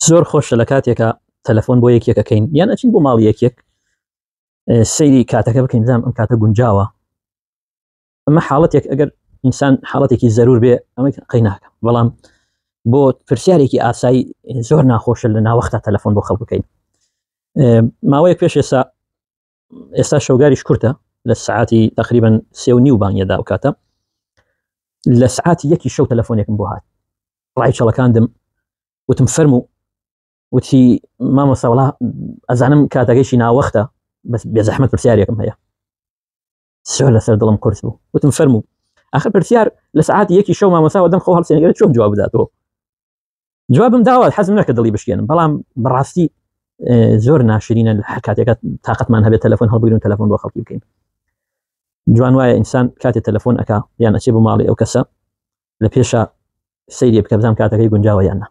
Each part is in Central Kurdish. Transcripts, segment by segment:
زۆر خۆشە لە کاتێکە تەلەفۆن بۆ یەکێکەکەین یان ئەچین بۆ ماڵی یەکێک سەیری کاتەکە بکەین بزانم ئەم کاتە گونجاوە. ئەمە حاڵەتێک ئەگەر ئینسان حاڵەتێکی زەرور بێ ئەمە قەی ناکە، بەڵام بۆ پرسیارێکی ئاسایی زۆر ناخۆشە لە ناوەختا تەلەفۆن بۆ خەڵک بکەین. ماوەیەک پێش ئێستا ئێستا شەوگاریش کورتە لە سعاتی تقریبا 3:30 بانگەدا ئەو کاتە لە سعاتی یەکی شەو تەلەفۆنێکم بۆ هات، ڕای چەڵەکاندم وتم فەرموو. وتی مامۆستا وڵا ئەزانم کاتەکەیشی ناوەختە بەس بێزەحمەت پرسیارێکم هەیە. زۆر لەسەر دڵم قورس بوو. وتم فەرموو. آخر پرسیار لە سعاتی یەکی شەو مامۆستا وەدەم خۆ هەڵسێنگەرە چۆن جواب بداتەوە؟ جوابم داوە حەزم نەکە دڵی بشکێنم، بەڵام بەڕاستی زۆر ناشرینە لە هەر کاتێکە تاقەتمان هەبێت تەلەفۆن هەڵبگرن تەلەفۆن بۆ خەڵکی بکەین. جوان وایە ئینسان کاتێ تەلەفۆن ئەکا یان ئەچێ بۆ ماڵی ئەو کەسە لە پێشە سەیری بکە بزانم کاتەکەی گونجاوە یان نا.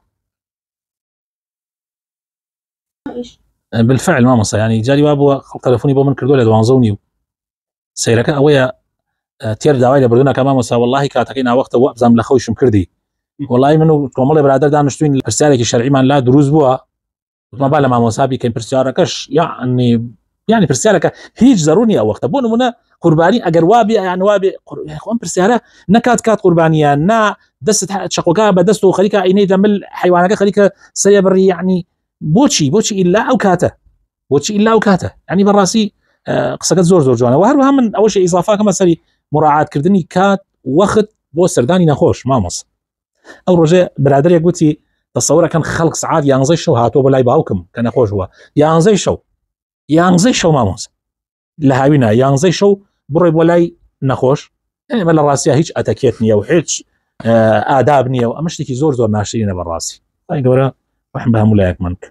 بالفعل مامۆستا ینی جاری وا بووە خەڵک تەلەفۆنی بۆ من کردووە لە 12:30. سەیرەکە ئەوەیە تێر داوای لە بردوونەکە مامۆستا واللهی کاتەکەی ناوەختە وە بزانم لە خەوشم کردی. وڵی من و کۆمەڵی برادەر دانیشتوین پرسیارێکی شەرعیمان لا دروست بووە، وتمان با لە مامۆستا بیکەین پرسیارەکەش، یعنی یعنی پرسیارەکە هیچ زەرور نییە وەختە. بۆ نمونە قوربانی ئەگەر وابێ یان وابێ خۆم پرسیارە نەکات کات قوربانیە نا دەست چەقۆکە بە دەست و خەریکە ئینەی دەمل حیوانەکە خەریکە سەیە بڕی، یعنی بۆچی بۆچی ئیلا ئەو کاتە، بۆچی ئیلا ئەو کاتە؟ ینی بەڕاستی قسەکە زۆر زۆر جوانە. و هەروەها من ئەوەش ئیزافاکەمە سەری مراعاتکردنی کات وەخت بۆ سەردانی نەخۆش. مامۆس ئەو ڕۆژێ برادێک گوتی تەسەورەکەن خەڵک سعات یانزەی شەو هاتووە بۆ لای باوکم کە نەخۆش بووە، یانزەی شەو، یانزەی شەو مامۆس لە هاوینە یانزەی شەو بڕۆی بۆ لای نەخۆش. ئێمە لە ڕاستیا هیچ ئەتەکێت نییە و هیچ ئاداب نییە و ئەمە شتێکی زۆر زۆر ناشرینە بەڕاستی. خوای گەورە ڕەحم بە هەموو لایەکمان بکە.